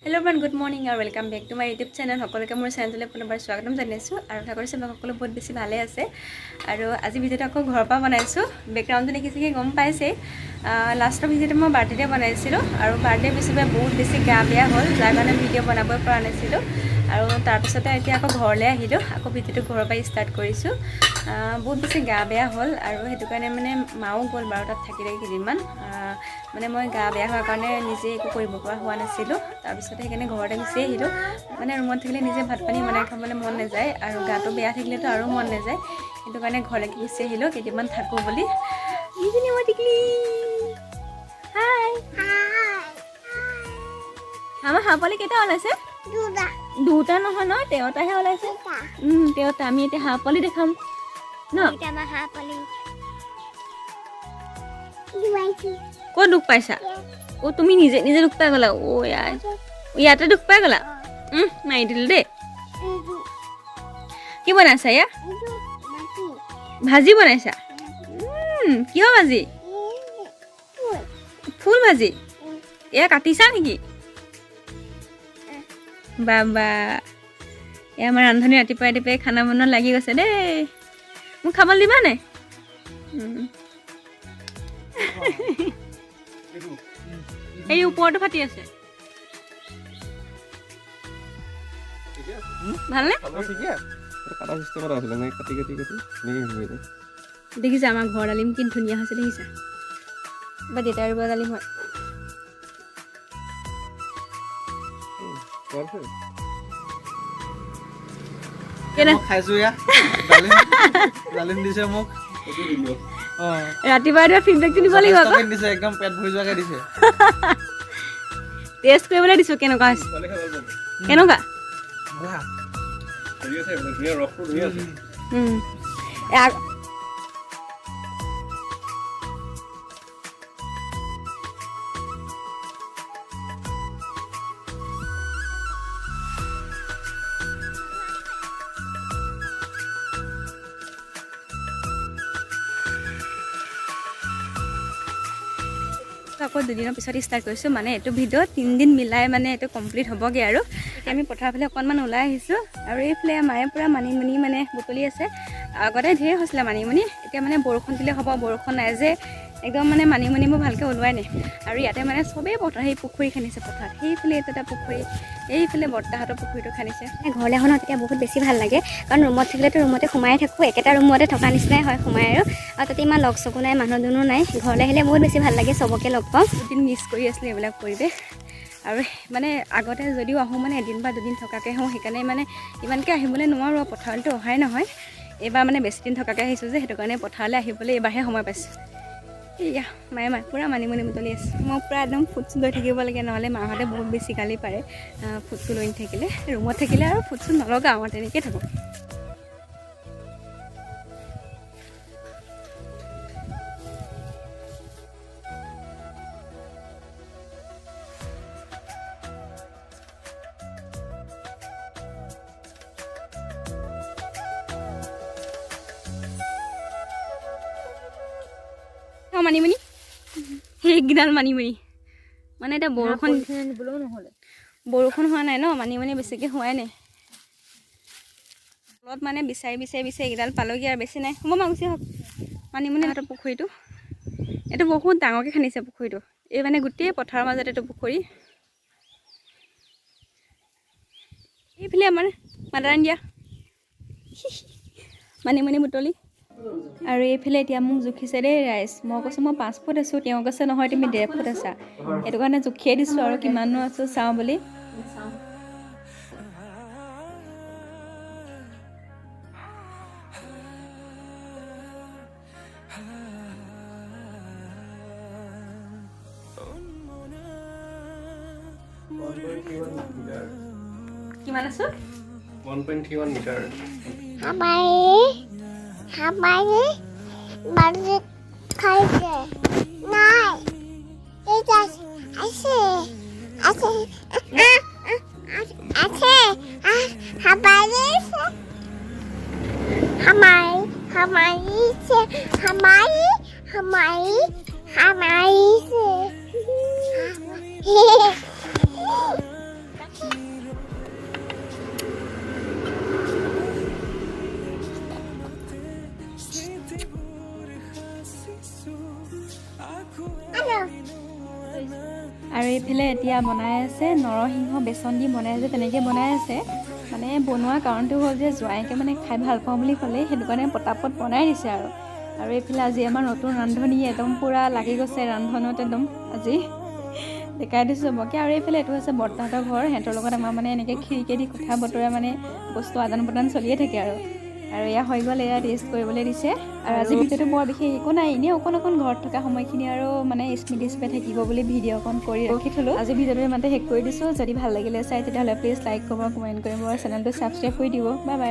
Hello' everyone, good morning আৰু welcome back to my YouTube channel. সকলোকে মোৰ চেনেলটোলৈ পুনৰবাৰ স্বাগতম জনাইছোঁ আৰু আশা কৰিছোঁ আপোনালোক সকলো বহুত বেছি ভালে আছে। আৰু আজি ভিডিঅ'টো আকৌ ঘৰৰ পৰা বনাইছোঁ। বেকগ্ৰাউণ্ডটো দেখি চাগে গম পাইছেই। লাষ্টৰ ভিডিঅ'টো মই বাৰ্থডে বনাইছিলোঁ আৰু বাৰ্থডে পিছতে বহুত বেছি গা বেয়া হ'ল, যাৰ কাৰণে ভিডিঅ' বনাবই পৰা নাছিলোঁ। আৰু তাৰপিছতে এতিয়া আকৌ ঘৰলৈ আহিলোঁ, আকৌ ভিডিঅ'টো ঘৰৰ পৰা ষ্টাৰ্ট কৰিছোঁ। বহুত বেছি গা বেয়া হ'ল আৰু সেইটো কাৰণে মানে মাও গ'ল বাৰু, তাত থাকিলে কেইদিনমান। মানে মই গা বেয়া হোৱাৰ কাৰণে নিজে একো কৰিব পৰা হোৱা নাছিলোঁ। তাৰপিছতে সেইকাৰণে ঘৰতে গুচি আহিলোঁ। মানে ৰুমত থাকিলে নিজে ভাত পানী বনাই খাবলৈ মন নাযায় আৰু গাটো বেয়া থাকিলেতো আৰু মন নাযায়। সেইটো কাৰণে ঘৰলৈকে গুচি আহিলোঁ কেইদিনমান থাকোঁ বুলি। এইজনী মই টিকলি, হাই। আমাৰ হাঁহ পোৱালি কেইটা ওলাইছে? দুটা নহয় ন, তেৰটাহে ওলাইছে। তেৰটা। আমি এতিয়া হাঁহ পোৱালি দেখাম ন? ক'ত দুখ পাইছা? অ' তুমি নিজে নিজে দুখ পাই গ'লা? অ' ইয়াতে দুখ পাই গ'লা? মাৰি দিলোঁ দেই। কি বনাইছা? ইয়া ভাজি বনাইছা? কিহৰ ভাজি? ফুল ভাজি। এয়া কাটিছা নেকি? বাবা, এয়া আমাৰ ৰান্ধনী ৰাতিপুৱাই ৰাতিপুৱাই খানা বনোৱাত লাগি গৈছে দেই। মোক খাবলৈ দিবা নাই? এই ওপৰটো ফাটি আছে, ভালনে? দেখিছা আমাৰ ঘৰ ডালিম কি ধুনীয়া হৈছে দেখিছা? বা দেউতাই ৰোৱা ডালিম হয়। খাইছো, ডালিম দিছে মোক। ৰাতিপুৱা ৰাতিপুৱা ফিডবেকটো দিব লাগিব আকৌ। দিছে, একদম পেট ভৰি যোৱাকে দিছে। টেষ্ট কৰিবলৈ দিছো, কেনেকুৱা হৈছে, কেনেকুৱা? আকৌ দুদিনৰ পিছত ষ্টাৰ্ট কৰিছোঁ, মানে এইটো ভিডিঅ' 3 দিন মিলাই মানে এইটো কমপ্লিট হ'বগৈ। আৰু এতিয়া আমি পথাৰৰ ফালে অকণমান ওলাই আহিছোঁ আৰু এইফালে মায়ে পূৰা মানিমুনি মানে বুটলি আছে। আগতে ঢেৰ হৈছিলে মানিমুনি, এতিয়া মানে বৰষুণ দিলে হ'ব, বৰষুণ নাই যে একদম মানে মানিমুনিবোৰ ভালকৈ ওলোৱাই নাই। আৰু ইয়াতে মানে চবেই পথাৰ সেই পুখুৰী খান্দিছে পথাৰত। সেইফালে এইটো এটা পুখুৰী, এইফালে বৰ্তাহঁতৰ পুখুৰীটো খান্দিছে। ঘৰলৈ আহোঁ ন, তেতিয়া বহুত বেছি ভাল লাগে, কাৰণ ৰুমত থাকিলেতো ৰুমতে সোমাই থাকোঁ, একেটা ৰুমতে থকা নিচিনাই হয় সোমাই। আৰু তাতে ইমান লগ চগো নাই, মানুহ দুনুহ নাই। ঘৰলৈ আহিলে বহুত বেছি ভাল লাগে, চবকে লগ পাওঁ। বহুত দিন মিছ কৰি আছিলোঁ এইবিলাক পৰিৱেশ। আৰু মানে আগতে যদিও আহোঁ, মানে এদিন বা দুদিন থকাকৈ আহোঁ, সেইকাৰণে মানে ইমানকৈ আহিবলৈ নোৱাৰোঁ আৰু পথাৰলৈতো অহাই নহয়। এইবাৰ মানে বেছি দিন থকাকৈ আহিছোঁ যে, সেইটো কাৰণে পথাৰলৈ আহিবলৈ এইবাৰহে সময় পাইছোঁ। এয়া মায়ে মায়ে পূৰা মানিমুনি বুটলি আছে। মই পূৰা একদম ফুটচুট লৈ থাকিব লাগে, নহ'লে মাহঁতে বহুত বেছি গালি পাৰে ফুটচুট লৈ নাথাকিলে। ৰুমত থাকিলে আৰু ফুটচুট নলগাওঁ আৰু তেনেকেই থাকোঁ। মানিমুনি সেইকেইডাল মানিমুনি মানে এতিয়া বৰষুণ বৰষুণ হোৱা নাই ন, মানিমুনি বেছিকৈ হোৱাই নাই। অলপ মানে বিচাৰি বিচাৰি বিচাৰি এইকেইডাল পালোগৈ আৰু বেছি নাই। হ'ব মা, গুচি আহক। মানিমুনি হাতৰ পুখুৰীটো এইটো বহুত ডাঙৰকৈ খান্দিছে পুখুৰীটো। এই মানে গোটেই পথাৰৰ মাজত এইটো পুখুৰী। এইফালে আমাৰ মাদাৰ ইণ্ডিয়া মানিমুনি বুটলি। আৰু এইফালে এতিয়া মোক জুখিছে দেই ৰাইজ। মই কৈছোঁ মই 5 ফুট আছোঁ, তেওঁ কৈছে নহয় তুমি 1.5 ফুট আছা। সেইটো কাৰণে জুখিয়ে দিছোঁ আৰু কিমাননো আছোঁ চাওঁ বুলি। কিমান আছোঁ? 1.31 meter. হাবাই বাড়ি খাইছে নাই, এটা আছে আছে আছে। হাবাই হামাই হামাইছে হামাই হামাই হামাইছে। আৰু এইফালে এতিয়া বনাই আছে নৰসিংহ বেচন দি বনাই আছে, তেনেকৈ বনাই আছে। মানে বনোৱা কাৰণটো হ'ল যে জোঁৱাইকে মানে খাই ভাল পাওঁ বুলি ক'লে, সেইটো কাৰণে পটাপট বনাই দিছে আৰু। আৰু এইফালে আজি আমাৰ নতুন ৰান্ধনী একদম পূৰা লাগি গৈছে ৰান্ধনত একদম আজি দেখাই দিছোঁ চবকে। আৰু এইফালে এইটো হৈছে বৰ্তাহঁতৰ ঘৰ, সিহঁতৰ লগত আমাৰ মানে এনেকৈ খিৰিকীয়েদি কথা বতৰা মানে বস্তু আদান প্ৰদান চলিয়ে থাকে আৰু। আৰু এয়া হৈ গ'ল, এয়া টেষ্ট কৰিবলৈ দিছে। আৰু আজি ভিডিঅ'টো বৰ বিশেষ একো নাই, এনেই অকণ অকণ ঘৰত থকা সময়খিনি আৰু মানে স্মৃতি হিচাপে থাকিব বুলি ভিডিঅ' অকণ কৰি ৰাখি থ'লোঁ। আজি ভিডিঅ'টো ইমানতে শেষ কৰি দিছোঁ। যদি ভাল লাগিলে চাই তেতিয়াহ'লে প্লিজ লাইক কৰিব, কমেণ্ট কৰিব আৰু চেনেলটো ছাবস্ক্ৰাইব কৰি দিব। Bye bye.